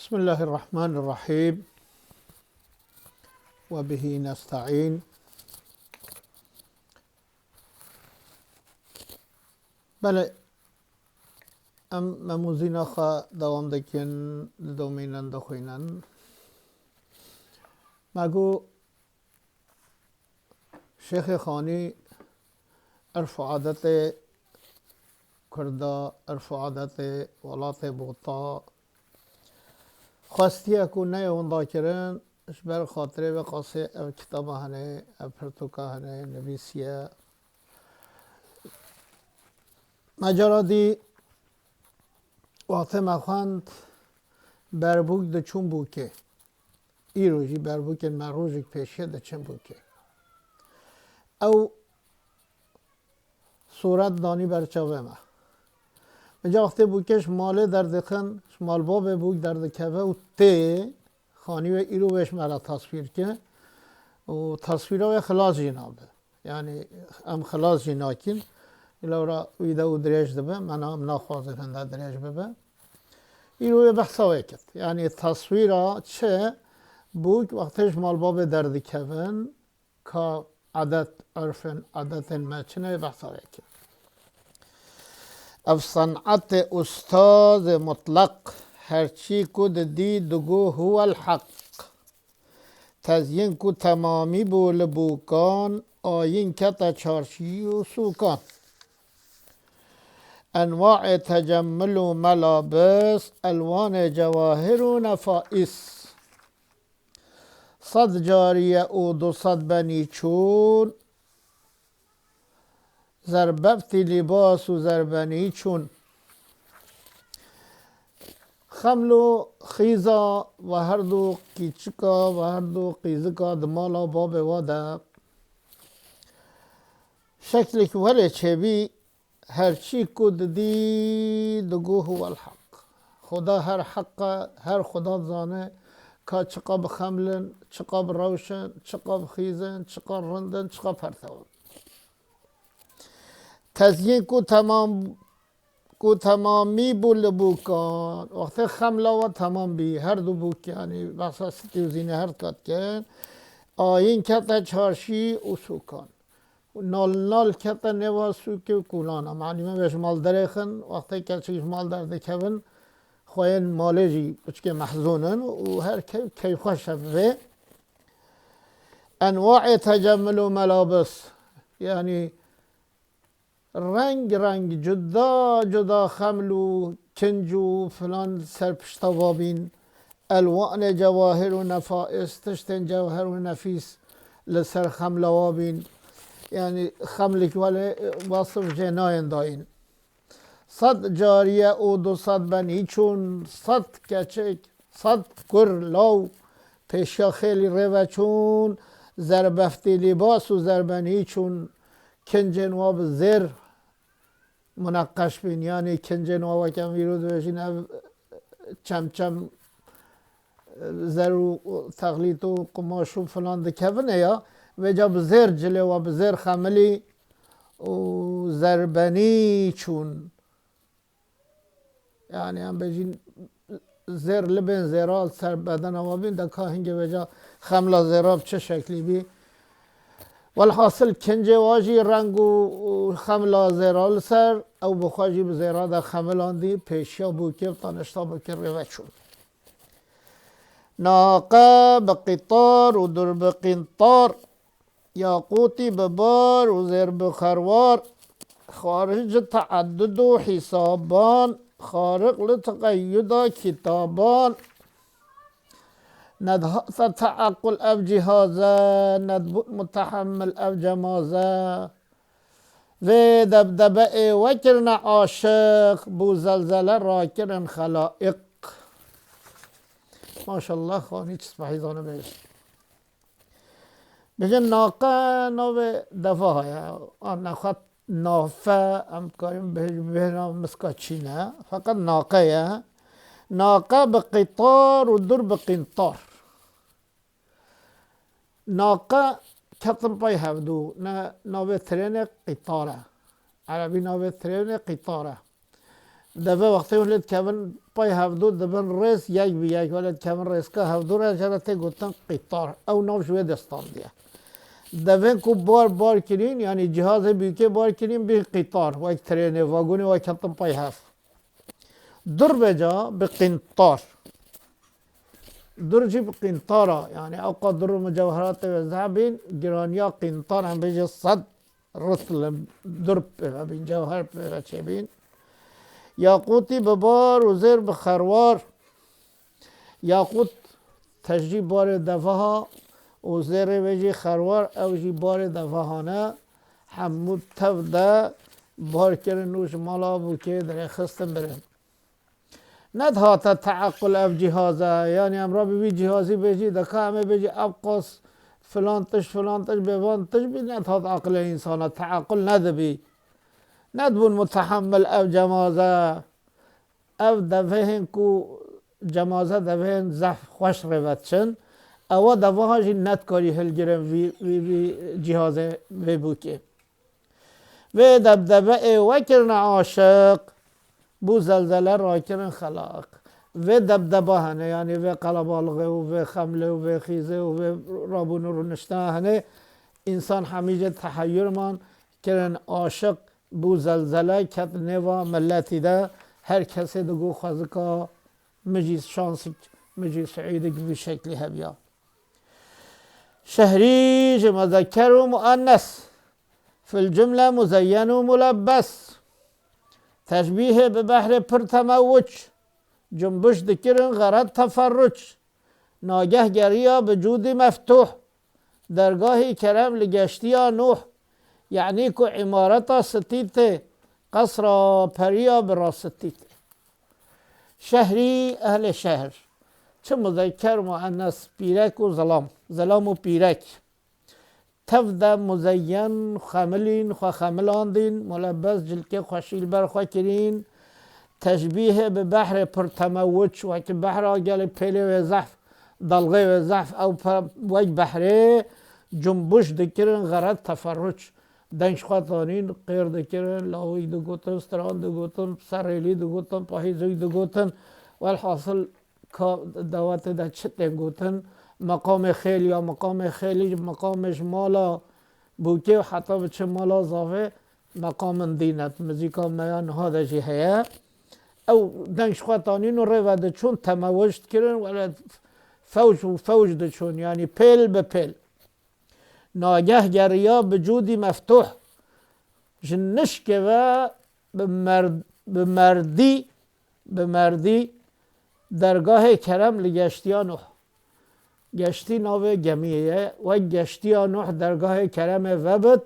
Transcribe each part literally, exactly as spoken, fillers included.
بسم الله الرحمن الرحيم. وبه نستعين. Belê, em memûzîna xwe dewam dikin, didomînin, dixwînin. Me got, Şêxê Xanî, erf û adetê Kurda, erf û adetê welatê Bota, xwestiye ku neyê winda kirin, ji ber xatirê vê qasê ev kitaba hene, ev pirtûka hene, nivîsiye. Me cara dî wextê me xwend, berbûk diçûn bûkê. Îro jî berbûkên me rojek pêşiye diçin bûkê. Ew sûret danî ber çavê me. Min ca wextê bûkê ji malê derdixin, ji malbabê bûk derdikeve û tê, Xanî wê îro wê ji me re taswîr ke û taswîra wê xilas jî nabe. Yanî em xilas jî nakin. Lewra wî de û dirêj dibe, mena em naxwazin hinde dirêj bibe. Îro wê behsa wê kir. Yanî taswîra çi bûk wextê ji malbabê derdikevin, ka edet, urfên, edetên me çi ne, behsa wê kir. Ev senetê ustazê mutleq, her çî ku didî digo huwel heq. Tezyîn ku temamî bû li bûkan, ayîn kete çarşî û sûkan. Enwaê tecemmil û melabis, elwanê cewahir û nefais. Sed cariye û du sed benî çûn, zerbeftî lîbas û zerbenî çûn. Xeml û xîza ve her du qîçika, ve her du qîzika di mala babê wa de şeklek welê çêbî, her çî ku didî, digo huwel heq. Xuda her heq e, her Xuda dizane ka çiqa bi xeml in, çiqa bi rewş in, çiqa bi xîz in, çiqa rind in, çiqa pertew in. Tezyîn ku temam, ku temamî bû li bûkan. Wextê xemla we temam bî, her du bûk, yanî behsa sitî û zînê her dikat kin. Ayîn kete çarşî û sûkan. Nal nal kete nêva sûkê û kûlana. Manî me vê ji mal derêxin, wextê keçik ji mal derdikevin, xweyên malê jî piçkê mehzûn in û her kev keyfxweş e bi vê. Enwaê tecemmil û melabis, yanî reng reng, cuda cuda xeml û kinc û filan ser pişta va bîn. Elwanê cewahir û nefais, tiştên cewher û nefîs li ser xemla wa bîn. Yanî xemlik welê wasif jê nayên dayîn. Sed cariye û du sed benî çûn, sed keçik, sed kur law pêşiya xêlî rê ve çûn, zerbeftî lîbas û zerbenî çûn, kincên wa bi zêr muneqqeş bîn. Yanî kincên wa weke em îro dibêjin ev çemçem, zer û texlît û qumaş û filan dikevine ya, vêca bi zêr cilê wa bi zêr xemilî û zerbenî çûn. Yanî em bêjin zêr libên zêra li ser bedena wa bîn, de ka hingê vêca xemla zêra bi çi şeklî bî. Welhasil kincê wa jî reng û, û xemla zêra li ser, ew bi xwe jî bi zêra de xemilandî, pêşiya bûkê bi tanişta bûkê rê ve çûn. Naqe bi qîtar û dur bi qîntar, yaqûtî bi bar û zêr bi xerwar, xarici teeddud û hîsaban, xariq li teqeyyuda kîtaban. Nedhate teequl ev cîhaze, nedbût mutehemmil ev cemaze. Vê debdebe ê wekirine aşiq, bû zelzele rakirin xelaiq. Maşallah, Xanî çi spehî zane bêje. Bêje naqe navê defa heye. A nexwe nafe, em dikarin bêj-, bêhna miska çîn e. Feqet naqe ye. Naqe bi qîtar û dur bi qîntar. Naqe ketin pey hevdû. Ne navê trênê qîtar e. Erebî navê trênê qîtar e. Deve wextê hûn lê dikevin pey hevdû dibin rêz yek bi yek, hûn lê dikevin rêzka hevdû re jê re tê gotin qîtar. Ew nav ji wê de standiye. Devên ku bar bar kirîn, yanî cihazê bûkê bar kirîn, bîn qîtar, wek trênê, vagonê wek hatin pey hev. Dur veca bi qîntar. Dur jî bi qîntara, yanî ewqa dur û mucewheratê wê zehf bîn, giraniya qîntar em bêje sed ritl dur pê ve bîn, cewher pê ve çêbîn. Yaqûtî bi bar û zêr bi xerwar. Yaqût tejî barê deveha û zêrê wê jî xerwar, ew jî barê deveha ne. Hemû tev de bar kirin û ji mala bûkê dirêxistin birin. Nedihate teequl ev cîhaze, yanî em rabî wî cîhazî bêjî, de ka em ê bêjî ev qas filan tişt, filan tişt, bê van tişt bî, nedihat aqilê însana, teequl nedibî. Nedibûn mutehemmil ev cemaze, ev devehên ku cemaze devehên zehf xweş rê ve diçin, ewa devaha jî nedikarî hilgirin vî, vî, vî cîhazê vê bûkê. Vê debdebe ê we kirine aşiq, bû zelzele rakirin xelaq. Vê debdeba hene, yanî vê qelebalixê û vê xemlê û vê xîzê û vê rabûn û rûniştina hene, însan hemî jê teheyur man, kirin aşiq, bû zelzele, ket nêva miletî de, her kesê digot xwezika min jî şansik, min jî siîdik vî şeklî hebiya. Şehrî ji muzekker û muennes, fil cumle muzeyyen û mulebbes. Teşbîhê bi behrê pir temewuc, cumbuş dikirin xered teferruc. Nageh geriya bi cûdî meftûh, dergahî kerem li geştiya Nûh. Yanî ku îmareta sitî tê, qesra periya bi rastitî tê. Şehrî, ehlê şehr. Çi muzekker, muennes, pîrek û zilam. Zilam û pîrek. Tev de muzeyyen, xemilîn, xwe xemilandîn, mulebbes, cilkê xweşî li ber xwe kirîn. Teşbîhê bi behrê pir temewuc, wekî behra gelê pêlê wê zehf, dalxê wê zehf, ew pe-, wek behrê cumbuş dikirin, xered teferruc. Deng ji xwe tanîn, qêr dikirin, lawik digotin, stran digotin, serêlî digotin, pahîzûk digotin. Welhasil ka dawetê de çi tên gotin, meqamê xêl ya meqamê xêlî, meqamê ji mala bûkê û heta biçe mala zavê, meqamin dîn e, muzîka me ya niha de jî heye. Ew deng ji xwe tanîn û rê ve diçûn, temewuc dikirin, wele fewc û fewc diçûn, yanî pêl bi pêl. Nageh geriya bi cûdî meftûh, ji nişkê ve bi mer-, bi merdî, bi merdî dergahê kerem li geştiya Nuh. Geştî navê gemiyê ye. Wek geştiya Nuh dergahê keremê vebit,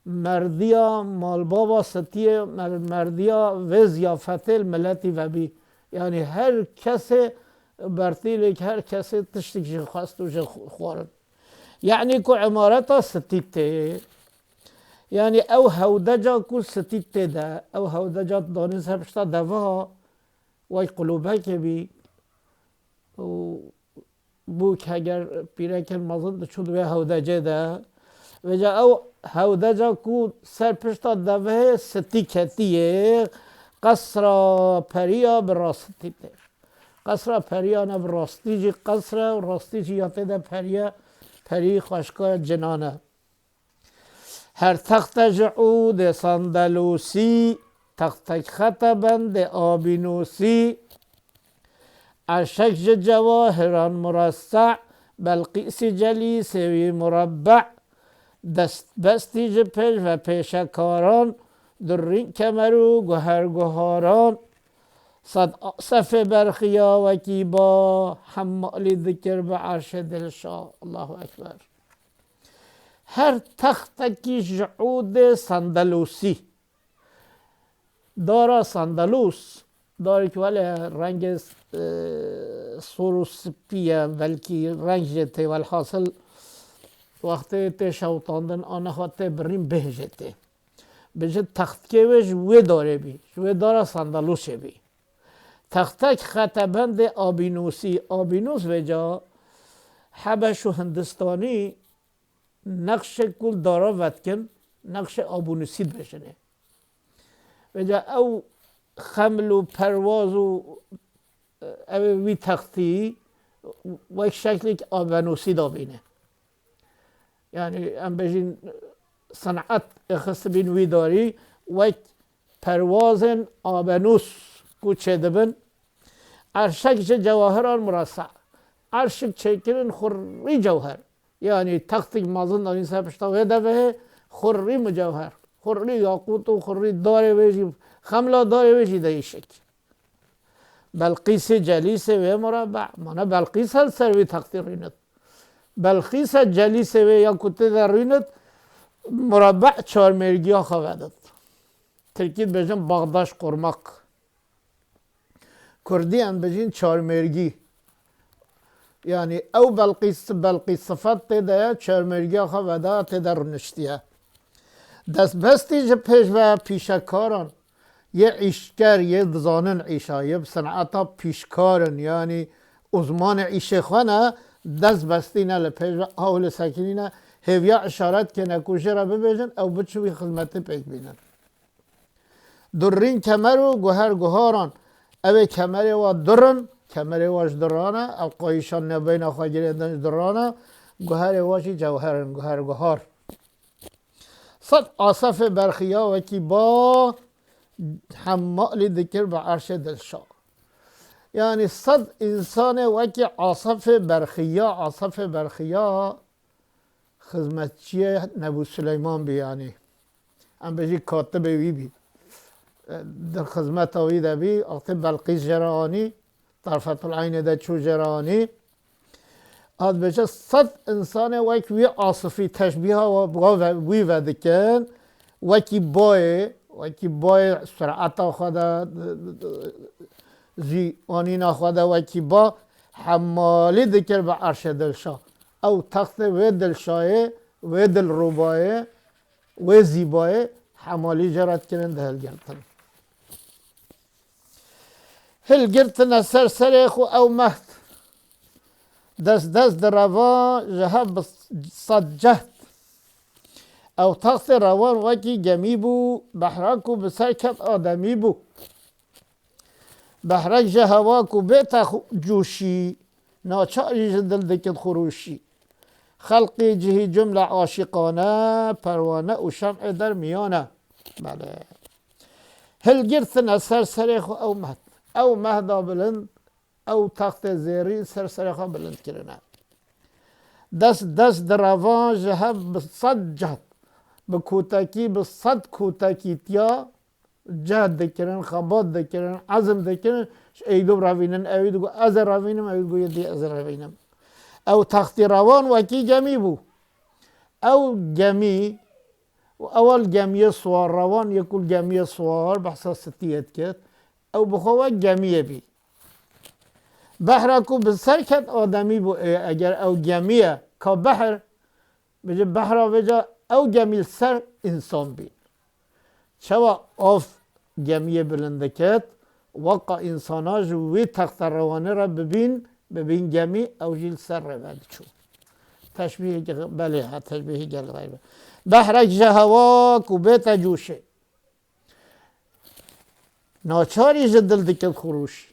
merdiya malbava Sitiyê, mer-, merdiya vê ziyafetê li miletî vebî. Yanî her kesê bertîlek, her kesê tiştek jê xwest û jê xwarin. Yanî ku îmareta Sitî tê. Yanî ew hewdeca ku Sitî tê de, ew hewdeca danîn ser pişta deva, wek qulûbekê bî û bûk heger pîrekên mezin diçûn di wê hewdecê de. Vêca ew hewdeca ku ser pişta devehê Sitî ketiyê, qesra periya bi rastî tê. Qesra periya ne bi rastî jî qesr e û rastî jî ya tê de periye, perî xweşka cinan e. Her texte ji ûdê sandelûsî, textek xete bendê abînûsî. Erşek ji cewahiran muresse, Belqîsî celîsê wî murebbe. Destbestî ji pêş ve pêşekaran, durrîn kemer û guher guharan. Sed sefê berxiya wekî ba, hemmalî dikir bi erşê dilşa. Allahu Ekber. Her textekî ji ûdê sandelûsî. Dara sandelûs, darek wele rengê, e, sor û spî ye, belkî reng jê tê, welhasil wextê tê şewitandin, ana xwe tê birîn bêh jê tê. Bi ji textkê wê ji wê darê bî, ji wê dara sandelûsê bî. Textek xetebendê abînûsî. Abînûs vêca Hebeş û Hindistanî nexşê ku li dara vedikin, nexşê abûnûsî dibêjinê. Vêca ew xeml û perwaz û, e, ew ê wî textî wek şeklek abenûsî dabîne. Yani em bêjin, senet ê xistibîn wî darî, wek perwazên abenûs ku çêdibin, erşek ji cewahiran muresa. Erşik çêkirin xurrî cewher. Yani textik mezin danîn ser pişta wê devehê, xurrî mucewher. Xurrî yaqût û xurrî darê wê jî, xemla darê wê jî deyîşik. Belqîsê celîsê wê murebe. Mana Belqîs hel ser wî textî rûnit. Belqîsa celîsê wê ya ku tê de rûnit, murebe çarmêrgiya xwe vedit. Tirkî dibêjin bağdaş kurmak. Kurdî em bijîn çarmêrgî. Yani ew Belqîs, Belqîs sifet tê de ye, çarmêrgiya xwe veda tê de rûniştiye. Destbestî ji pêş ve pîşekaran, yê îşker, yê dizanin îşa, yê bi seneta pîşkar in, yanî uzmanê îşê xwe ne, destbestî ne li pêş ve, ew li sekinî ne, hêviya îşaret kene ku jê re bibêjin, ew biçin wî xizmetê pêk bînin. Durrîn kemer û guher guharan, ew ê kemerê wa durr in, kemerê wa ji durran e, ew qayîşan navbeyna xwe girêdin ji durran e, guherê wa jî cewher in, guher guhar. Sed asefê berxiya wekî ba hemmalî dikir bi erşê dilşa. Yani sed însanê wekî asefê berxiya, asefê berxiya xizmetçiyê Nebû Suleyman bî yani. Em bêjî katibê wî bî. Di xizmeta wî de bî, axtê Belqîs jê re anî, Tarfetul Eynê de çû jê re anî. Hat bêje sed însanê wek wî asifî teşbîha wa, wa ve, wî ve dikin. Wekî bayê, wekî bayê sureta xwe de, zî anîna xwe de wekî ba hemmalî dikir bi erşê dilşa. Ew textê wê dilşayê, wê dilrûbayê, wê zîbayê hemmalî jê re dikirin dihilgirtin. Hilgirtine ser serê xwe ew mehd. Dest dest di reva ji hev bi sed cehd. Ew textê rewan wekî gemî bû, behra ku bi ser ket ademî bû. Behrek ji hewa ku bête xu-, cûşî, naçarî ji dil dikit xurûşî. Xelqê cihî cumle aşiqane, perwane û şem'ê dermiyan e. Belê. Hilgirtine ser serê xwe ew mehd. Ew mehda bilind, ew textê zêrîn ser serê xwe bilind kirine. Dest dest di revan ji hev bi sed cehd, bi kotekî, bi sed kotekî tiya cehd dikirin, xebat dikirin, ezm dikirin, ji êdû revînin, ewî digo, "Ez ê revînim", ewî digo, "Yê dî ez ê revînim." Ew textî rewan wekî gemî bû. Ew gemî, û ewel gemiyê siwar rewan, yê ku li gemiyê siwar behsa sitiyê dikit, ew bi xwe wek gemiyê bî. Behra ku bi ser ket ademî bû, ê, eger ew gemiye, ka behr, bêje behra vêca ew gemî li ser însan bî. Çawa av gemiyê bilind diket, weka însana ji wî texterewanê re bibîn, bibîn gemî, ew jî li ser rê ve diçû. Teşbîhê ge-, belê ha, teşbîhê gelek xeyr be. Behrek ji hewa ku bête cûşê. Naçarî ji dil dikit xurûş.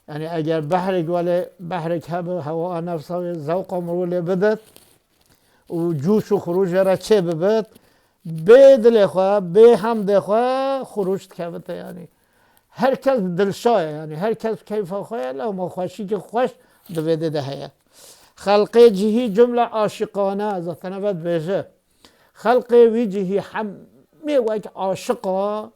Yani eger behrek wele, behrek hebe, hewa nefsa wê zewqa mirov lê bidet û cûş û xurûş jê re çê bibit, bê dilê xwe, bê hemdê xwe xurûş dikevite yani. Her kes dilşa ye yani, her kes keyfa xwe ye, lewma xweşîkî xweş di vê dê de heye. Xelqê cihî cumle aşiqane, zaten eve dibêje. Xelqê wî cihî hemî wek aşiqa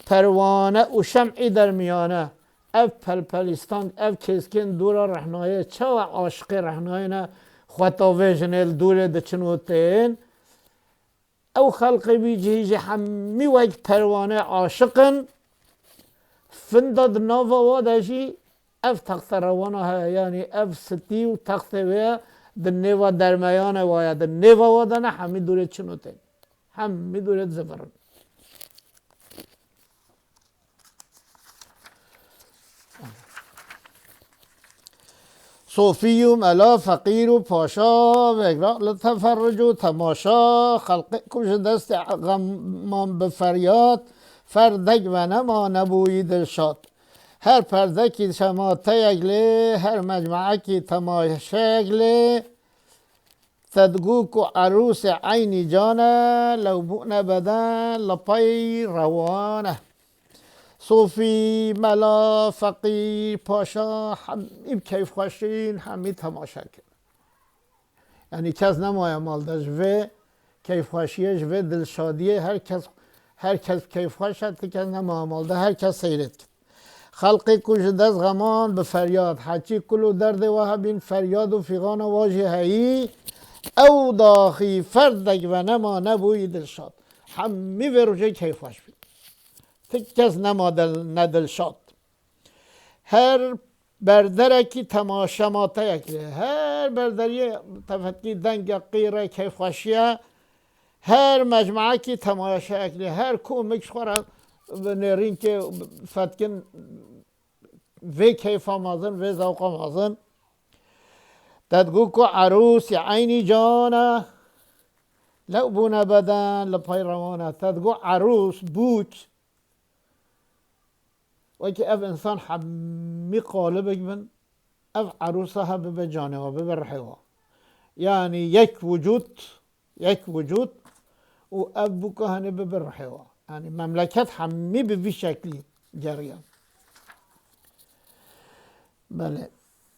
perwane û şem'î dermiyane. Ev pelpelîstan, ev kêskên dûra rehnayê, çawa aşiqê rehnayê ne xwe ta vê jinê li dûrê diçin û tên. Ew xelqê wî cihî jî hemî wek perwane aşiq in. Finda di nava wa de jî ev texte rewana heye, yanî ev sitî û textê wê ye, di nêva dermeyane wa ye, di nêva wa de ne hemî dûrê çin û tên. Hemî dûrê dizivirin. Sofî û mela, feqîr û paşa, vêgra li teferruc û temaşa, xelqê ku ji destê xeman bi feryad, ferdek venema nebûyî dilşad. Her perdekî şemateyek lê, her mecmuekî temaşeyek lê, te digo ku erûsê eynî can e, lew bûne beden li pey rewan e. Sofî, mela, feqîr, paşa, hemî bi keyfxweşîn, hemî temaşe kir. Yanî kes nemaye mal de ji vê keyfxweşiyê, ji vê dilşadiyê, her kes, her kes keyfxweş e, ti kes nemaye mal de, her kes seyret kir. Xelqê ku ji dest xeman bi feryad, heçî kul û derdê we hebîn, feryad û fîxana we jî heyî, ew daxî ferdek venema nebûyî dilşad. Hemî vê rojê keyfxweş bî. Ti kes nema dil-, nedilşad. Her berderekî temaşemateyek lê, her berderiyê tefetkî denge, qîre, keyfxweşiye, her mecmuekî temaşeyek lê, her komik ji xwe re bi nêrînkê fetkin vê keyfa mezin, vê zewqa mezin. Te digo ku erûsî eynî can e, lew bûne beden li pey rewan e. Te digo erûs, bûk, wekî ev însan hemî qalibek bin, ev erûsa he bibe canê wa, bibe rihê wa. Yanî yek wicûd, yek wicûd û ev bûka hene bibe rihê wa. Yanî memleket hemî bi vî şeklî geriya. Belê.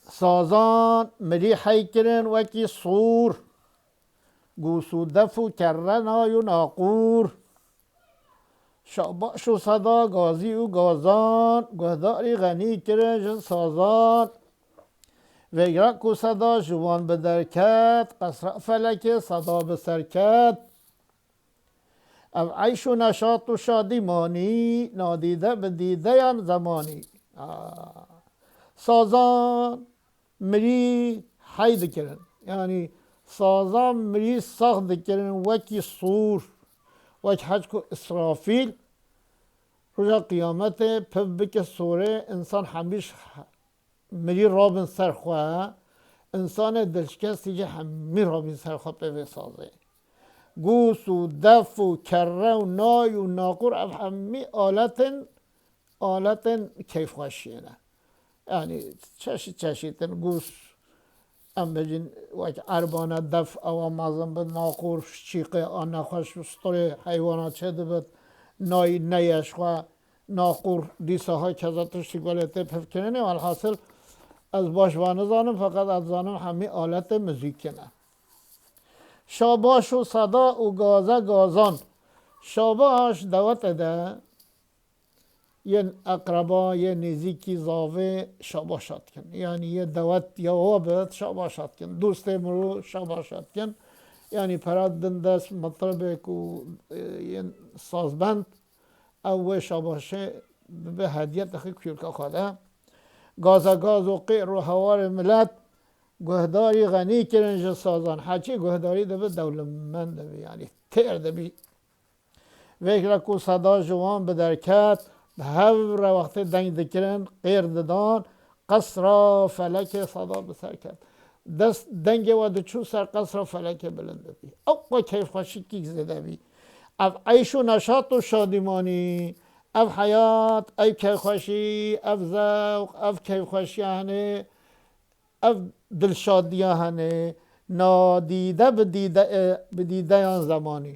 Sazan mirî hey kirin wekî sûr. Gûs û def û kerre nay û naqûr. Şabaş û seda gazî û gazan, guhdarî xenî kirin ji sazan. Vêgra ku seda ji wan bi derket, qesra felekê seda bi ser ket. Ev eyş û neşat û şadîmanî, nadîde bi dîdeyan zemanî. Aa. Sazan mirî hey dikirin. Yanî sazan mirî sax dikirin wekî sûr, wek hez ku Îsrafîl roja qiyametê piv bike sorê, însan hemî mirî rabin ser xwe, însanê dilşikestî jî hemî rabin ser xwe pê vê sazê. Gûs û def û kerre û nay û naqûr, ev hemî aletên, aletên keyfxweşiyê ne. Yanî çeşît çeşît in, gûs, em bêjin wek erbane, def, ewa mezin bi, naqûr, şîqê a nexweş, sturê heywana çêdibit, nay neye ji xwe, naqûr dîsa ha keza tiştî guelê tê pivkirinê, welhasil ez baş va nizanim, feqet ez dizanim hemî aletê muzîkê ne. Şabaş û seda û gaze gazan. Şabaş dewetê de yên eqreba, yê nêzîkî zavê şabaş hat kin. Yanî yê dewet ya we bi şabaş hat kin. Dostê mirû şabaş hat kin. Yanî pera din dest mitribê ku, e, yên sazbend, ew wê şabaşê bibe hediye dixî kûrka xwe de. Gaza gaz û qîr û hewarê milet guhdarî xenî kirin ji sazan. Heçî guhdarî dibe dewlemend dibe, yanî têr dibî. Vêkre ku seda ji wan bi derket, bi hev re wextê deng dikirin, qêr didan, qesra felekê seda bi ser ket. Dest dengê we diçû ser qesra felekê bilind dibî. Ew qe keyfxweşîkî zêde bî. Ev eyş û neşat û şadîmanî, ev heyat, ev keyfxweşî, ev zewq, ev keyfxweşiya hene, ev dilşadiya hene, nadîde bi dîde, e, bi dîdeyan zemanî.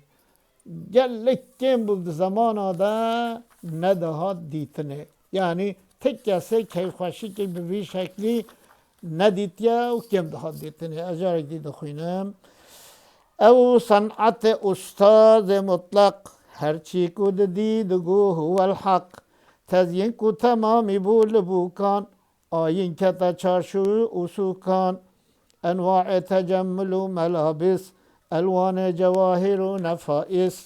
Gelek kêm bû di zemana de nedihat dîtinê. Yanî ti kesê keyfxweşîkê bi vî şeklî nedîtiye û kêm dihat dîtinê. Ez carek dî dixwînim. Ew senetê ustazê mutleq, her çî ku didî digo huwel heq. Tezyîn ku temamî bû li bûkan, ayîn kete çarşû û sûkan. Enwaê tecemmul û melabis, elwanê cewahir û nefais.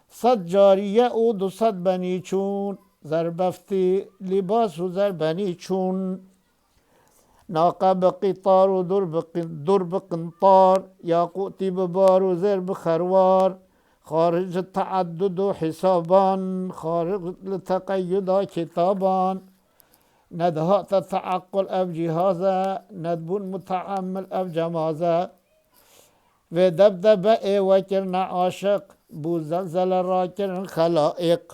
Sed cariye û du sed benî çûn, zerbeftî, lîbas û zerbenî çûn. Naqe bi qîtar û dur bi qin-, dur bi qintar, yaqûtî bi bar û zêr bi xerwar, xaric li teeddud û hîsaban, xaric li teqeyyuda kitaban. Nedihate teequl ev cîhaz e, nedibûn muteemmil ev cemaz e. Vê debdebe ê wekirine aşiq, bû zelzele rakirin xelaiq.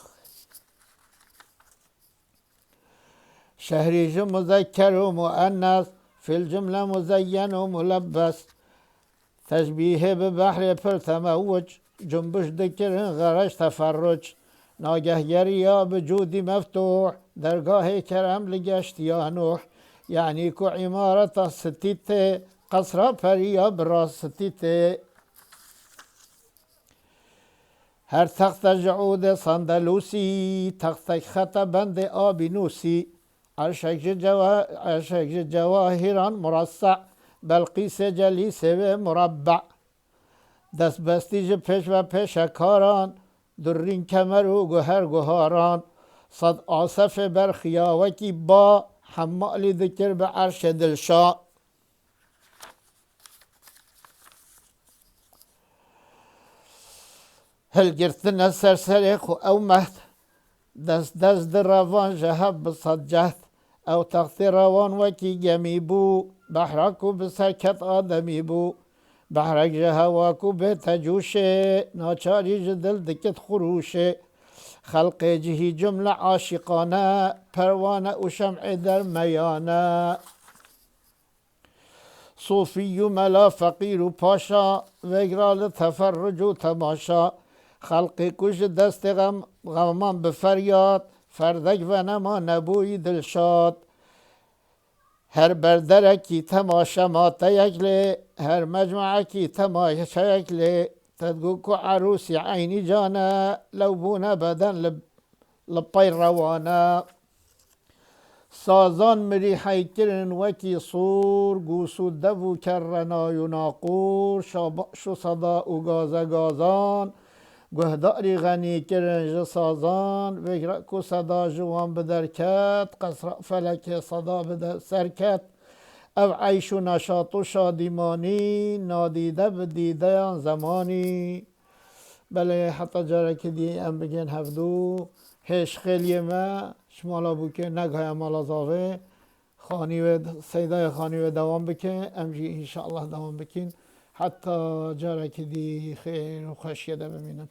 Şehrî ji muzekker û muennes, fîl cumle muzeyyen û mulebbes. Teşbîhê bi behrê pir temewuc, cumbiş dikirin xereş teferruc. Nageh geriya bi cûdî meftûh, dergahê kerem li geştiya Nûh. Yanî ku îmareta stî tê, qesra periya bi rastî tê. Her texte ji ûdê sandelûsî, textek xete bendê abî nûsî. Erşek ji cewa-, erşek ji cewahîran murassa, Belqîsê celîsê wê murabbe. Destbestî ji pêş ve pêşekaran, durrîn kemer û guher guharan. Sed asefê berxiya wekî ba, hemmalî dikir bi erşê dilşa. Hilgirtine ser serê xwe ew meht, dest dest di revan ji hev bi sed cehd. Ew textê rewan wekî gemî bû, behra ku bi ser ket ademî bû. Behrek ji hewa ku bête cûşê, naçarî ji dil dikit xurûşê. Xelqê cihî cumle aşîqane, perwane û şem'ê dermeyane. Sofî û mela, feqîr û paşa, vêgra li teferruc û temaşa. Xelqê ku ji destê xem-, xeman bi feryad, ferdek venema nebûyî dilşad. Her berderekî temaşemateyek lê, her mecmuekî temaşeyek lê, te digot ku erûsî eynî cane, lew bûne beden li, li pey rewane. Sazan mirî heykirin wekî sûr, gûs û dev û kerrenay û naqûr, şabaş û seda û gazegazan, guhdarî xenî kirin ji sazan, vêgra ku seda ji wan bi derket, qesra felekê seda bi de-, serket. Ev eyş û neşat û şadîmanî, nadîde bi dîdeyan zemanî. Belê, heta carekî dî em bigên hevdû. Hêj xêliyê me ji mala bûkê negaya mala zavê. Xanî wê, Seydayê Xanî wê dewam bike. Em jî înşallah dewam bikîn. Heta carekî dî xêr û xweşiyê de bimînin.